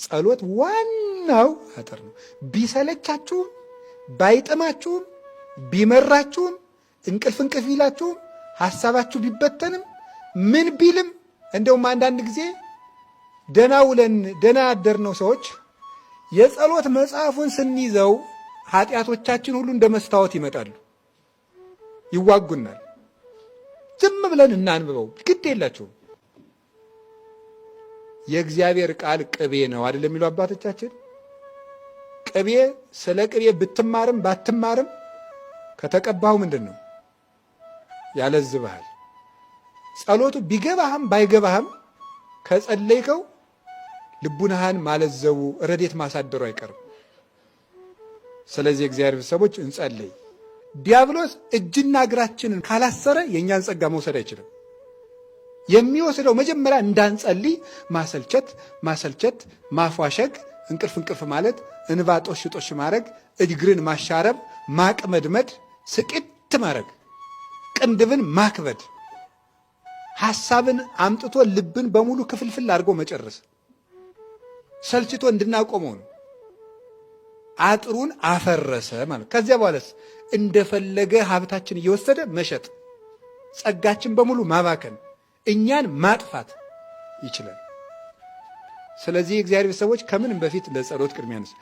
ጸሎት ዋናው አጥር ነው። ቢሰለቻችሁም፣ ባይጥማችሁም፣ ቢመራችሁም፣ እንቅልፍ እንቅልፍ ቢላችሁም፣ ሐሳባችሁ ቢበተንም፣ ምን ቢልም እንደውም አንዳንድ ጊዜ ደና ውለን ደና ያደርነው ሰዎች የጸሎት መጽሐፉን ስንይዘው ኃጢአቶቻችን ሁሉ እንደ መስታወት ይመጣሉ፣ ይዋጉናል። ዝም ብለን እናንብበው፣ ግድ የላቸውም። የእግዚአብሔር ቃል ቅቤ ነው አይደል የሚሉ አባቶቻችን። ቅቤ ስለ ቅቤ ብትማርም ባትማርም ከተቀባው ምንድን ነው ያለዝብሃል። ጸሎቱ ቢገባህም ባይገባህም ከጸለይከው ልቡናህን ማለዘቡ ረዴት ማሳደሩ አይቀርም። ስለዚህ የእግዚአብሔር ቤተሰቦች እንጸልይ። ዲያብሎስ እጅና እግራችንን ካላሰረ የእኛን ጸጋ መውሰድ አይችልም። የሚወስደው መጀመሪያ እንዳንጸልይ ማሰልቸት ማሰልቸት፣ ማፏሸግ፣ እንቅልፍ እንቅልፍ ማለት፣ እንባ ጦሽ ጦሽ ማድረግ፣ እግርን ማሻረብ፣ ማቅመድመድ፣ ስቅት ማድረግ፣ ቅንድብን ማክበድ፣ ሐሳብን አምጥቶ ልብን በሙሉ ክፍልፍል አድርጎ መጨረስ፣ ሰልችቶ እንድናቆመው ነው። አጥሩን አፈረሰ ማለት። ከዚያ በኋላስ እንደፈለገ ሀብታችን እየወሰደ መሸጥ፣ ጸጋችን በሙሉ ማባከን፣ እኛን ማጥፋት ይችላል። ስለዚህ የእግዚአብሔር ቤተሰቦች ከምንም በፊት ለጸሎት ቅድሚያ እንስጥ።